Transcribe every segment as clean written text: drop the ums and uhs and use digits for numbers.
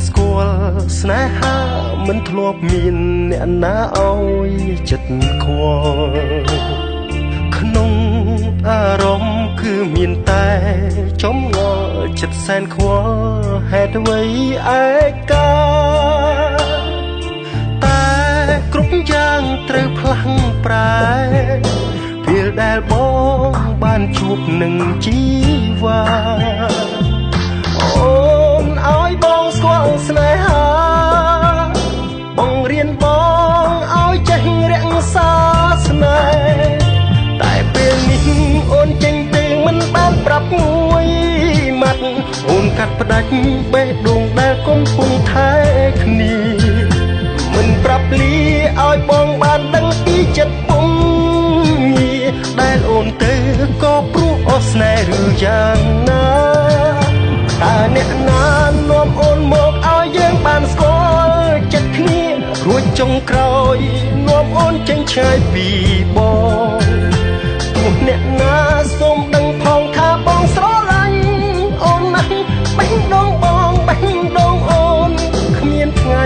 ស្គាល់ស្នេហាមិនធ្លាប់មានអ្នកណាឲ្យចិត្តខ្វល់ក្នុងអារម្មណ៍គឺមានតែចម្ងល់ចិត្តសែនខ្វល់ហេតុអ្វីឯកាតែគ្រប់យ៉ាងត្រូវផ្លាស់ប្រែពេលដែលបងបានជួបនឹងជីវ៉ាអូនឲ្យបងស្គាល់ស្នេហាបងរៀនបងឲ្យចេះរក្សាស្នេហ៍តែពេលនេះអូនចេញទៅមិនបានប្រាប់មួយម៉ាត់អូនកាត់ផ្ដាច់បេះដូងដែលកំពុងថែគ្នាមិនប្រាប់លាឲ្យបងបានដឹងពីចិត្តពងងារដែលអូនទៅក៏ព្រោះអស់ស្នេហ៍ឬយ៉ាងណាតើអ្នកណានាំអូនមកឲ្យយើងបានស្គាល់ចិត្តគ្នារួចចុងក្រោយនាំអូនចេញឆ្ងាយពីបងទោះអ្នកណាសូមដឹងផងថាបងស្រឡាញ់អូនណាស់បេះដូងបងបេះដូងអូនគ្មានថ្ងៃ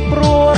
ព្រួត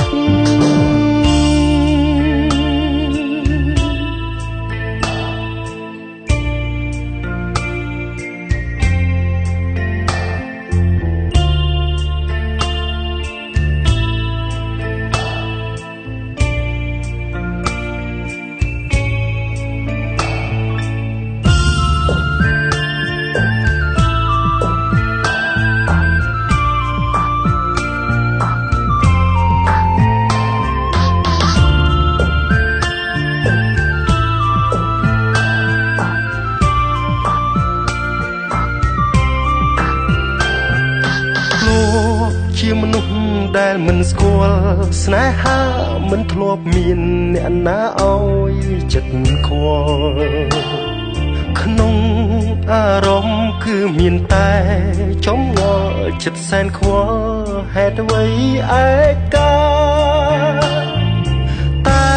ជាមនុស្សដែលមិនស្គាល់ស្នេហាមិនធ្លាប់មានអ្នកណាឲ្យចិត្តខ្វល់ក្នុងអារម្មណ៍គឺមានតែចម្ងល់ចិត្តសែនខ្វល់ហេតុអ្វីឯកាតែ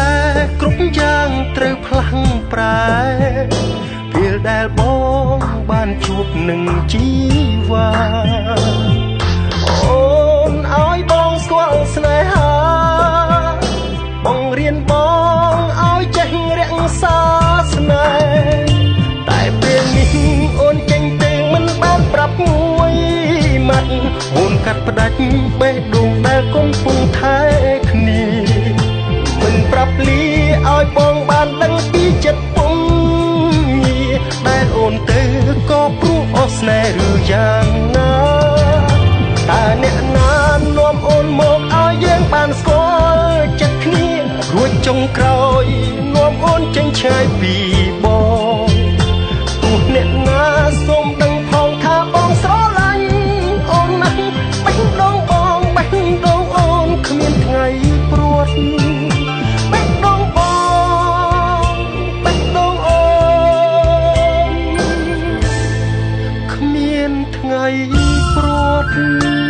គ្រប់យ៉ាងត្រូវផ្លាស់ប្រែពេលដែលបងបានជួបនឹងជីវ៉ាអូនឲ្យបងស្គាល់ស្នេហាបងរៀនបងឲ្យចេះរក្សាស្នេហ៍តែពេលនេះអូនចេញទៅមិនបានប្រាប់មួយម៉ាត់អូនកាត់ផ្ដាច់បេះដូងដែលកំពុងថែគ្នាមិនប្រាប់លាឲ្យបងបានដឹងពីចិត្តពងងារដែលអូនទៅក៏ព្រោះអស់ស្នេហ៍ឬយ៉ាងណាតើអ្នកណានាំអូនមកឲ្យយើងបានស្គាល់ចិត្តគ្នារួចចុងក្រោយនាំអូនចេញឆ្ងាយពីបងទោះអ្នកណាសូមដឹងផងថាបងស្រឡាញ់អូនណាស់បេះដូងបងបេះដូងអូនគ្មានថ្ងៃព្រួតបេះដូងបងបេះដូងអូនគ្មានថ្ងៃព្រួត